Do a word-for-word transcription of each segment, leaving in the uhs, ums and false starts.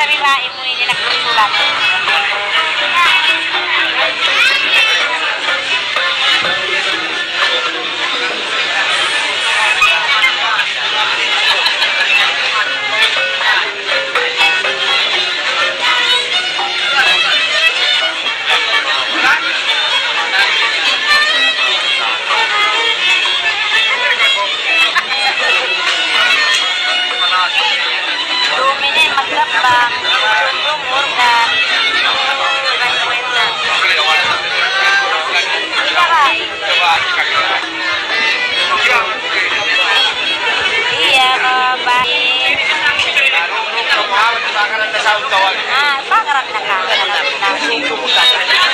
Sabi ba, imu ini nagsusulat. Dumini maglabang, lumurgan. Ikaw, iya, babae. Ah, pakarak na ka.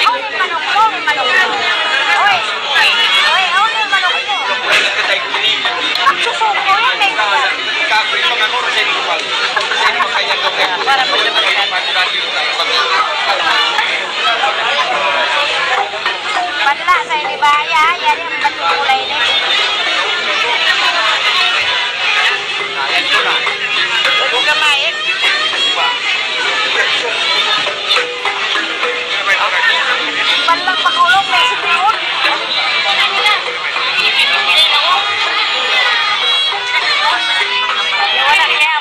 Aw, manuk mu, manuk mu. Oy, oy, aw, manuk mu. Ang susuko yan, eh. Para magdamag ka. Wala' sa ini bahaya, yari ang batong kulay ini. Huwag ka maik. Panlang pakulong, may sipihon. Wala' kaya,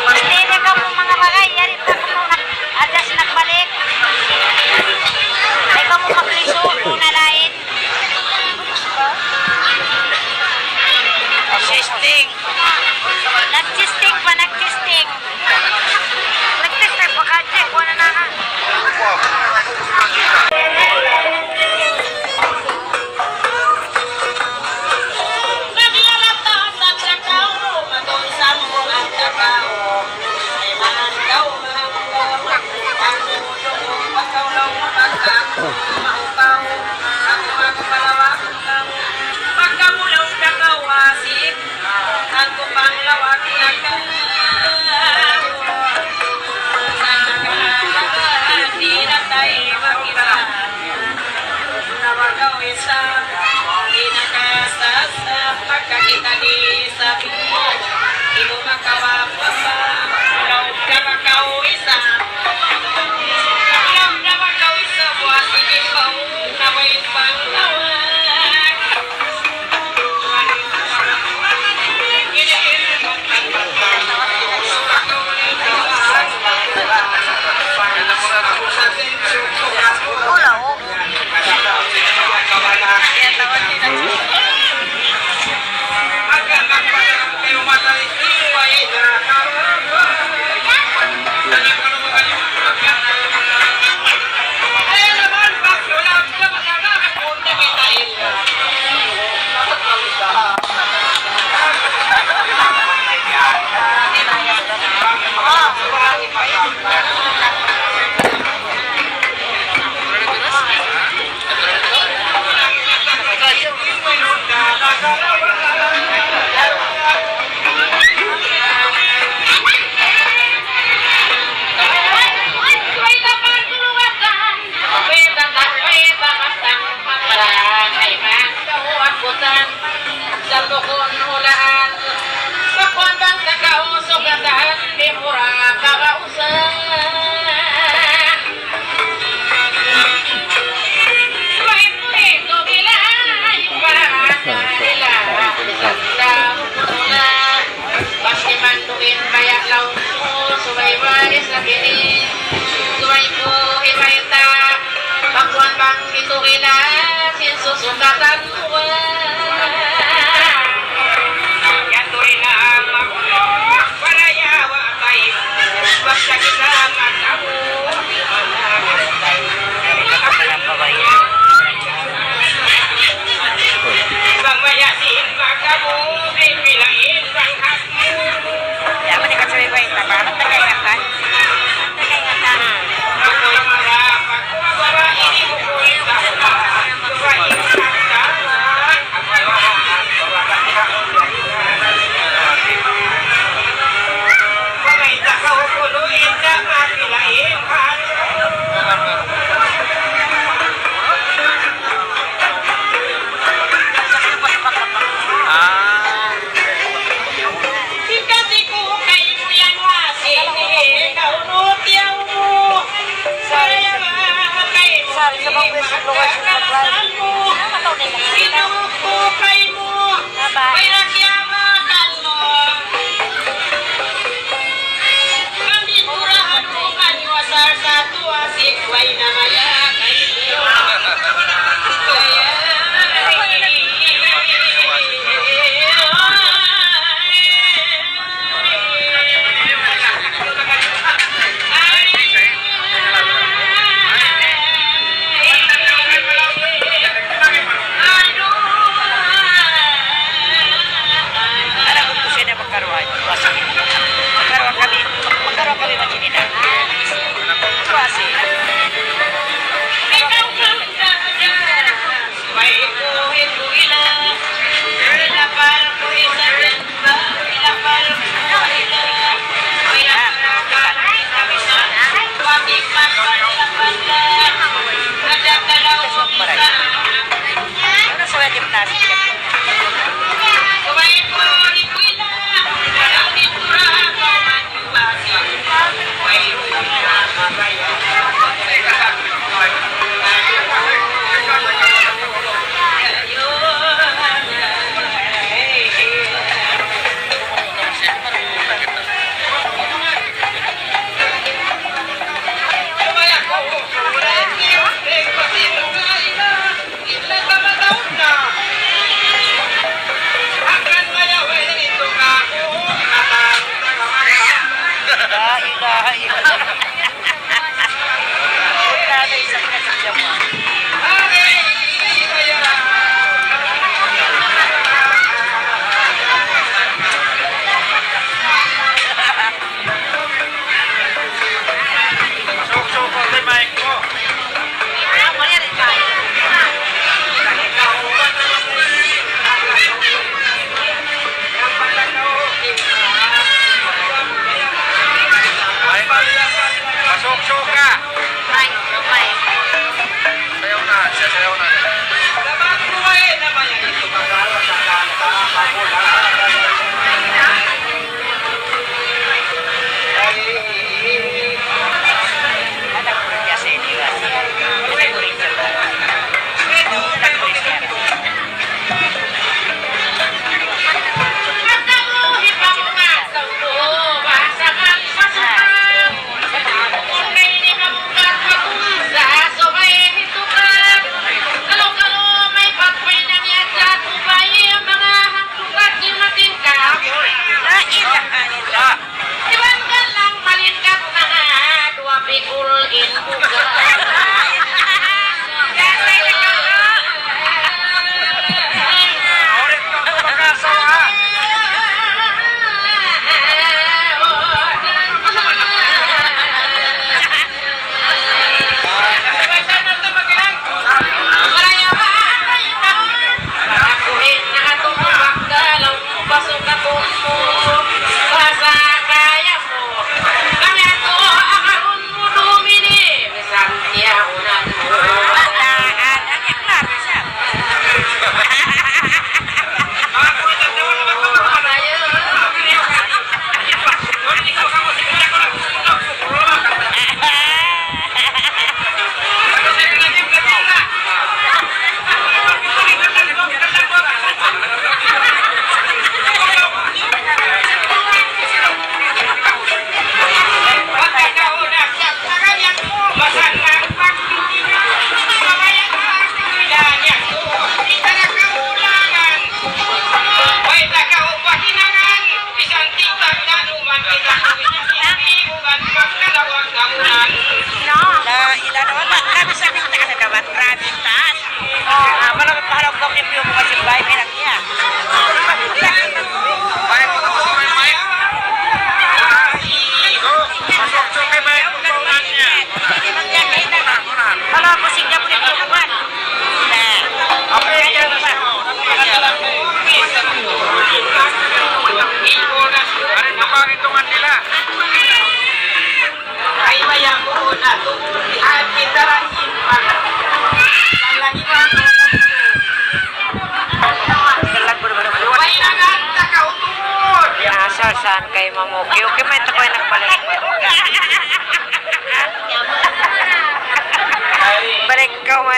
Pastili kamu manga bagay, yari pa kamu nag-adjust nagbalik.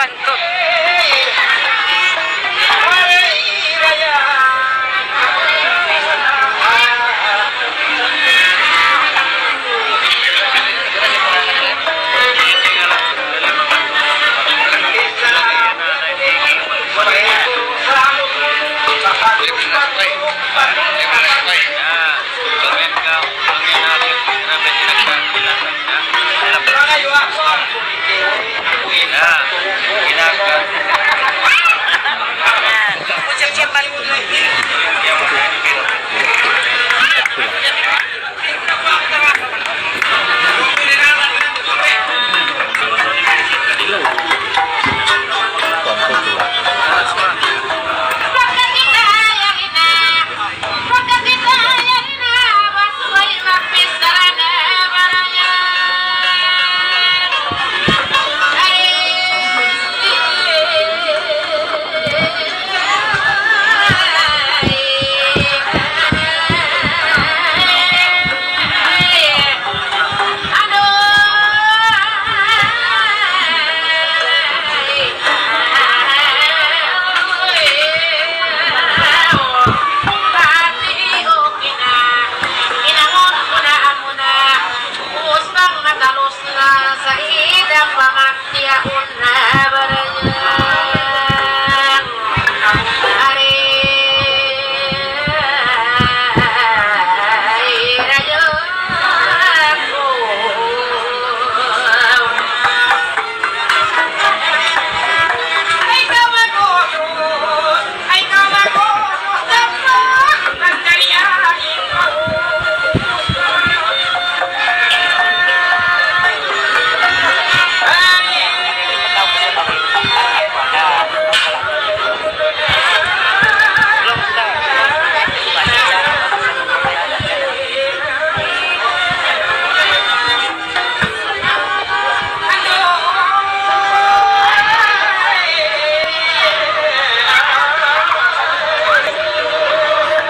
bantut.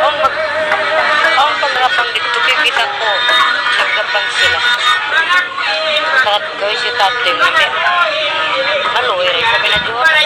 Awn mag-, awn paggabang didtu, kikita' ku, naggabang sila. Sakat gawin si tatay, mami. Maluwi rin sa pinajuha.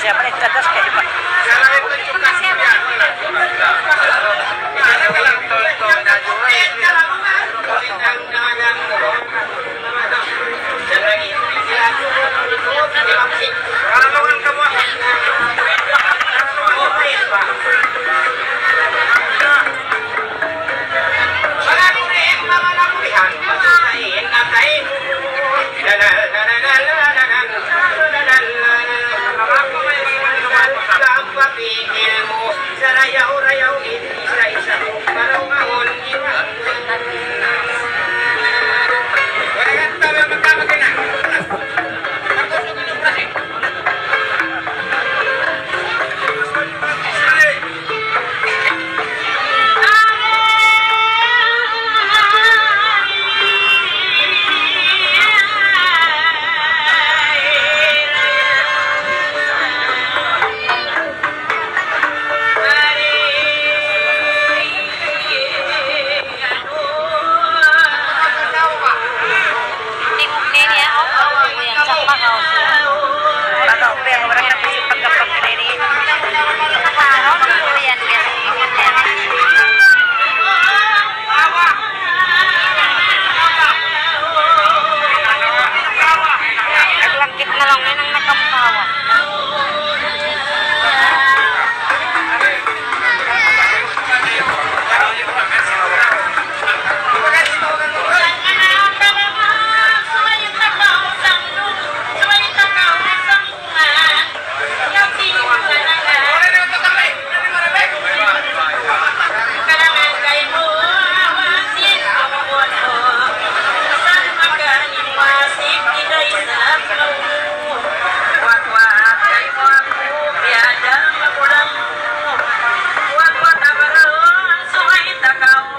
Siapa ni? Cerdas kaya iban. Naglangkit na lang yan ang nakamukawa.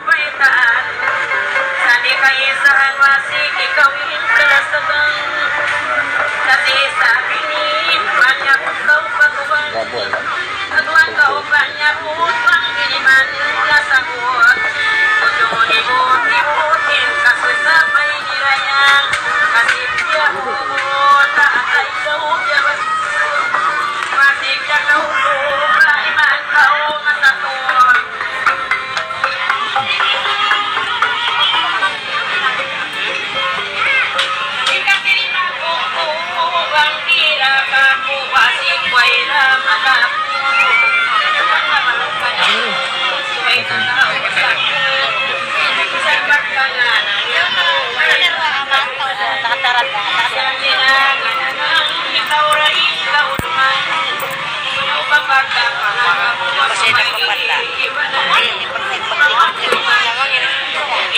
Baitaan. Sa' di' kaisahan, masi ikaw in kalasabang. Kasi sabi ni, banyak kaw patuan. Patuan kaw banyak utang, di' man nasagot. Ujung ibut-ibutin, kasi sa pay nirayang. Kasi siya mo, takay daw siya. Masi ikaw, iman kaw masagot. Kasi nagpapala.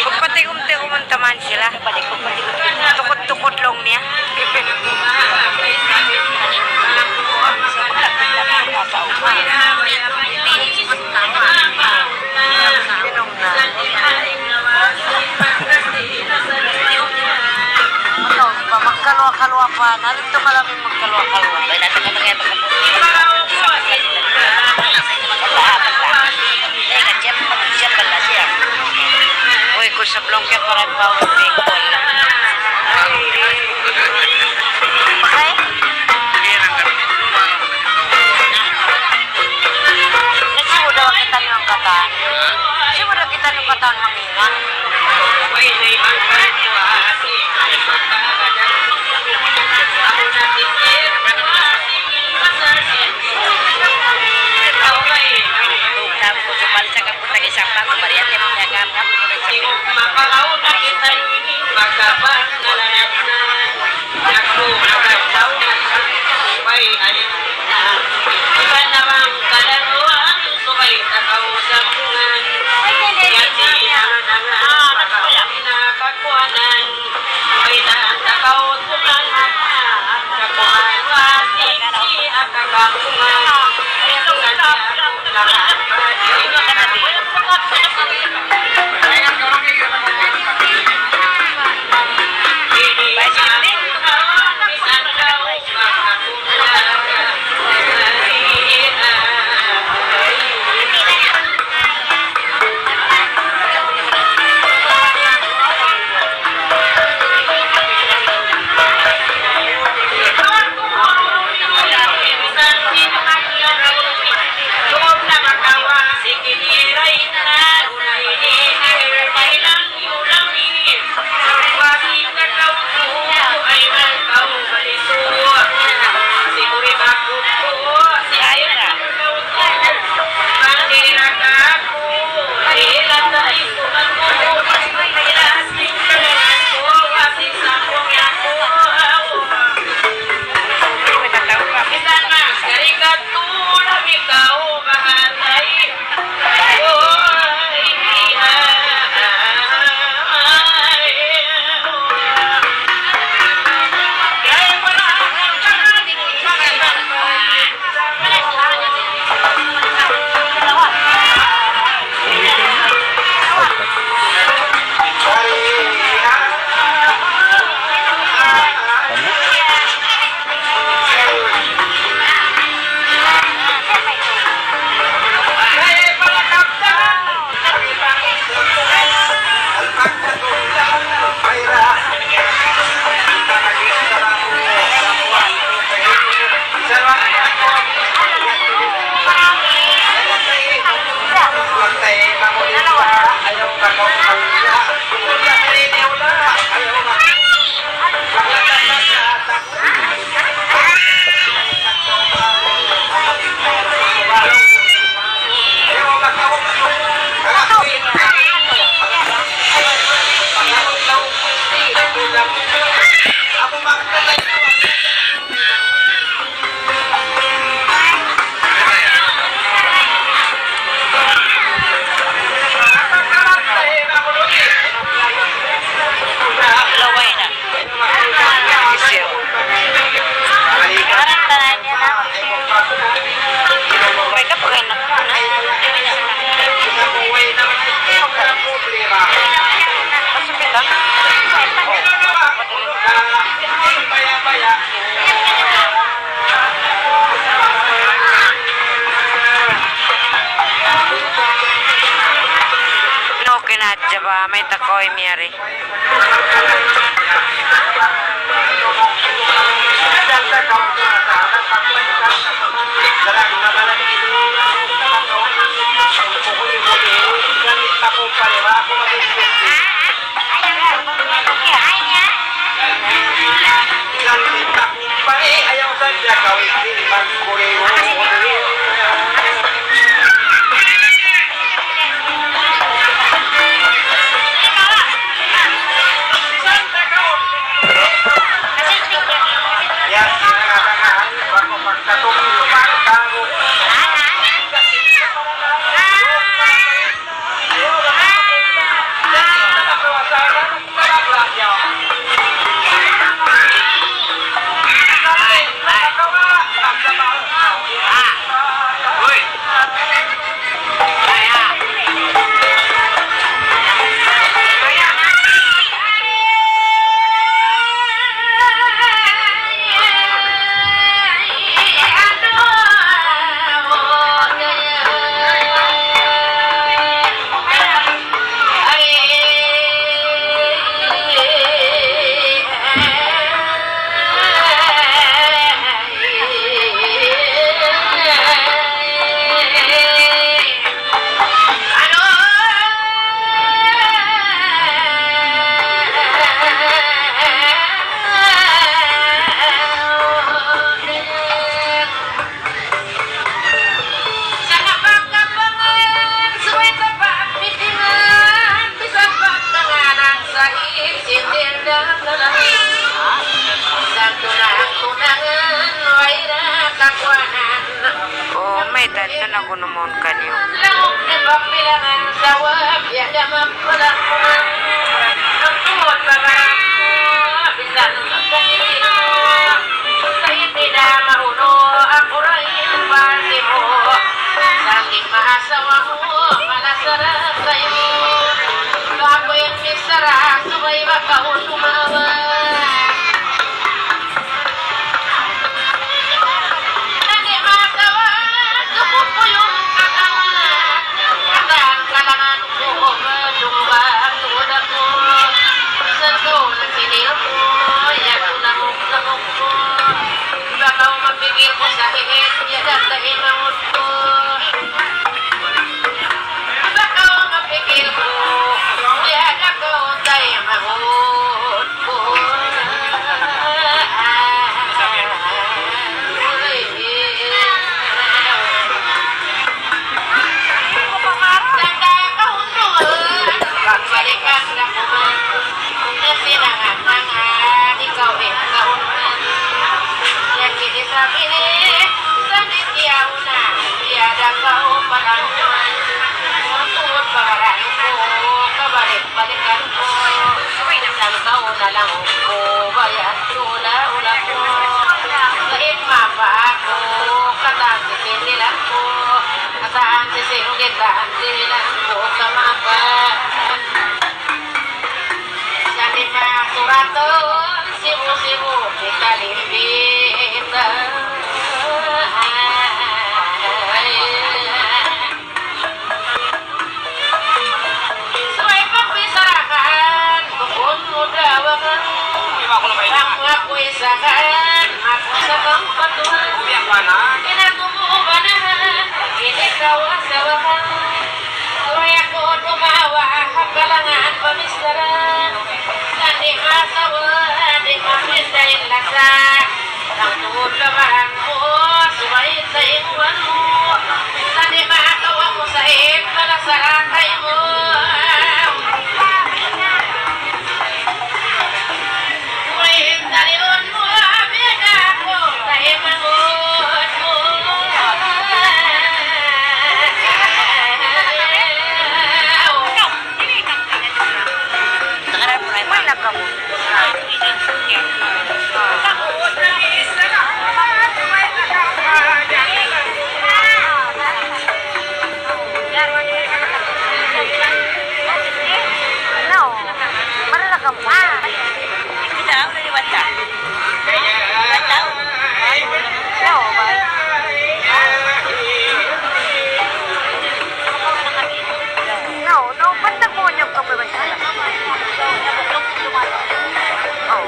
Magpatigum-tigum taman sila. Tukod-tukod laung niya. Magkaluwa-kaluwa pa. Narito ka lang. Magkaluwa-kaluwa. Bay, natin na mangyari. Eh, ka-chat, chat pala siya. Uy, kung sa blong siya, parang bawal bacon. Okay na hadja ba, mayta' kaw miyari? Ito na ko naman kaniyo. Lamuk di pagbilangan, sawab yada magpalakunan. Ang tungod pa ba? Bisan magkahilin mo, sa itida maulo, ako rin pati mo. Sa aking maasawa mo, malasarap sa'yo. Kapoy ang misara, subay makaw tumawa. Nani matawa, suku ko yung katawa. Katang kalangan ko, dumba ang tulad ko. Sa to, nagsinil ko, yan ko lamok-lamok ko. Baka mapigil ko sa hihit, ya dati inangot ko. Baka mapigil ko, ya dati inangot ko. Balikan ku, minsan kaw na lang ku, bayad tula-ula ku. Sa ima pa aku, katang sisindilan ku, kataan sisindilan, sindilan ku kamapa. Sa lima suratun, sibu-sibu, kita limbitan. Subay pagbisarahan, bukun mu dawakan. Bang aku isahan, aku sa kang patuhan. Kinagumu banahan, ini kawa-sawahan. Subay aku dumawa, ha kalangan pamisara. Sa' di' masawa, di' mamisahin lasa. Tangtungud ka baran mu, subay sa imuwan mu. Sa' di' makawa mu sa in, palasaran kaymu. Uy, taliun mu, amiga ku, kaymangun mu. May nagkamo. No. Marala ka mo. Ah. Hindi na, wala ni Wanda. Wanda. No, ba? No, no, basta po niyo ka ba? Oh.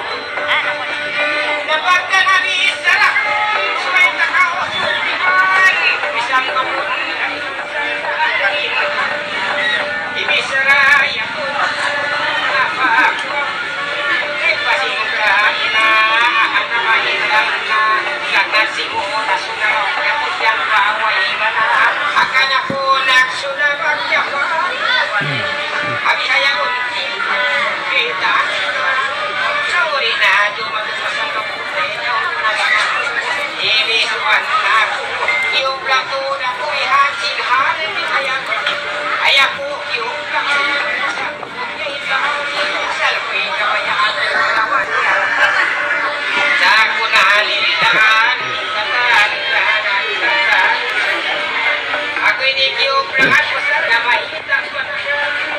Aku ini kiup lahat, basta na mahita.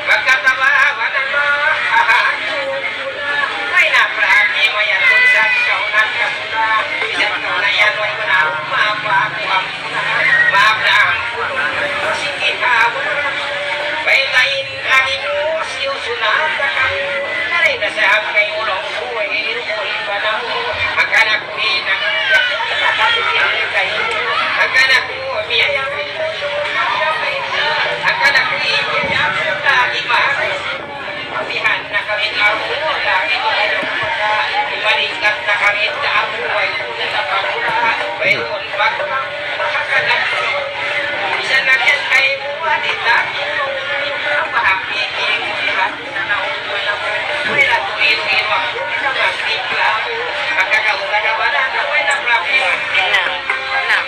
Magkatawa, wala na. Ay, naprati, mayatun sa kaunan ka muna. Isang tunay yan, way ko na, mapa, kuha mo na. Mabra ang puno. Sige, tawag. Bay, lain, ang imus, yung sunat, ang, nalay na sa hangkay, ulong, uwi, uwi, panamu. Magkana Na, na.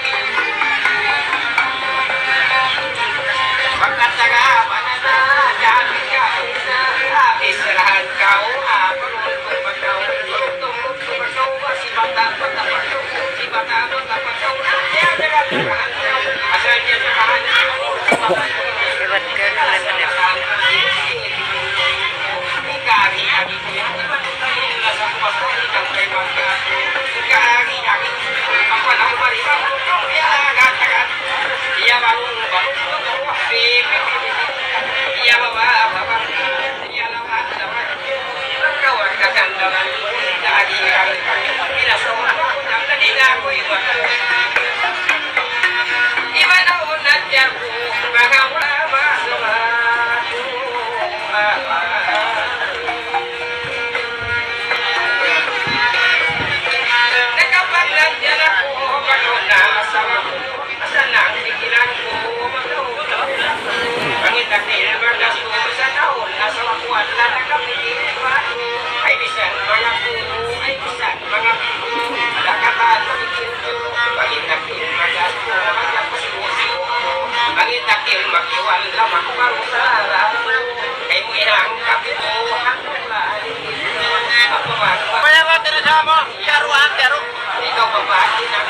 Maya ba, tira sa mo? Tiyaru, ah, tiyaru. Ikaw, babae na.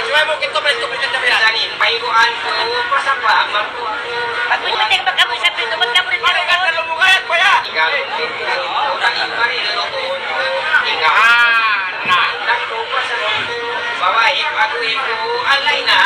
Subay mu, kito, balik, balik, balik, balik. Pairuan ku, pasapa, magku. Pag-uwi, pag-uwi, sa pinto, pag-uwi, ano ka, nalumugayat pa yan? Ikaw, ikaw, ikaw, ikaw. Ah, na. Babae, pag-uwi ku, alay na.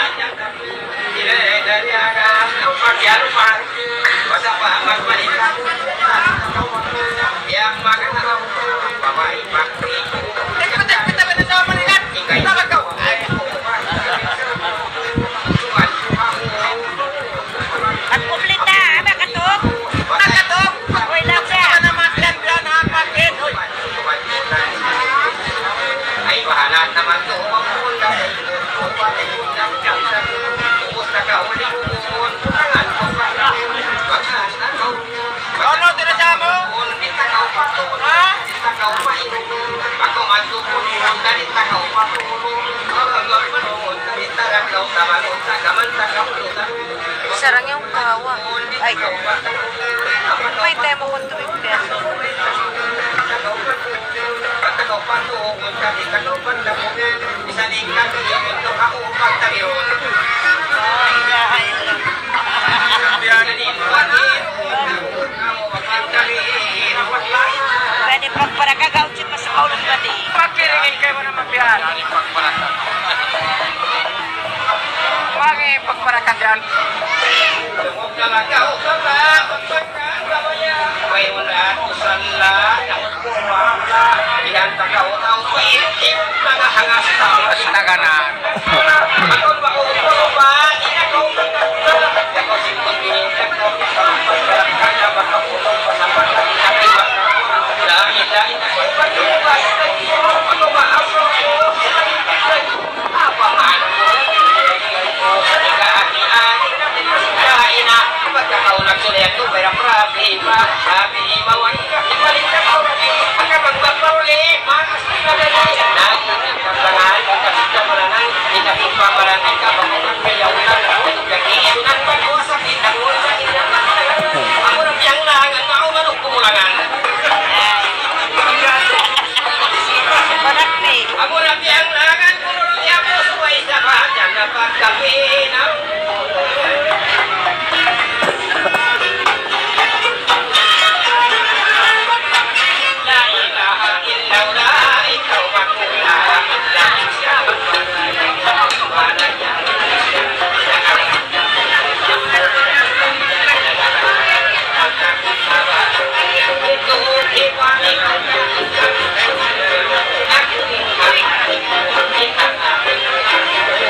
Magkuplita, ama, katuk. Uy, laga. Ay, bahala naman to. Ano, tira sa mo? Ha? Sarang yung kawa. Ay, may tayo mo kung tubig, pero. Pwede pagpara ka, gauchit pa sa kaulog pati. Pagpiringin kayo mo na magbihan. Pagpara ka dyan. Astaga na.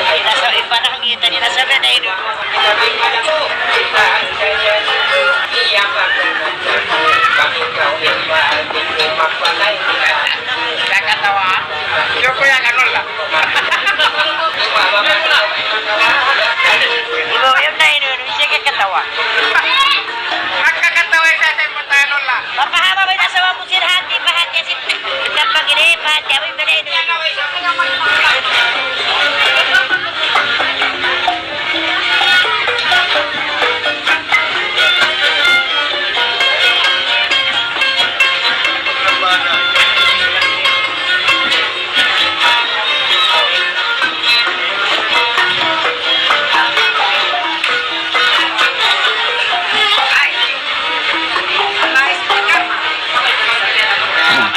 Ay, nasa iba na ang kita nila sa Rene, no? Kakatawa. Ikaw, kuya, ganun lang. Iba, yun na, yun. Siya kakatawa. Ang kakatawa, isa sa importante lang. Papahaba ba yung asawa mo, sir? Hati, pahati, asin. Kapag ini, pahati, amoy, bala, yun.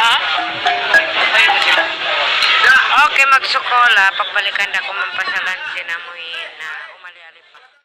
Ah? Okay, magsukul, ah. Pagbalikan da ku mampasalan sin amuin, ah.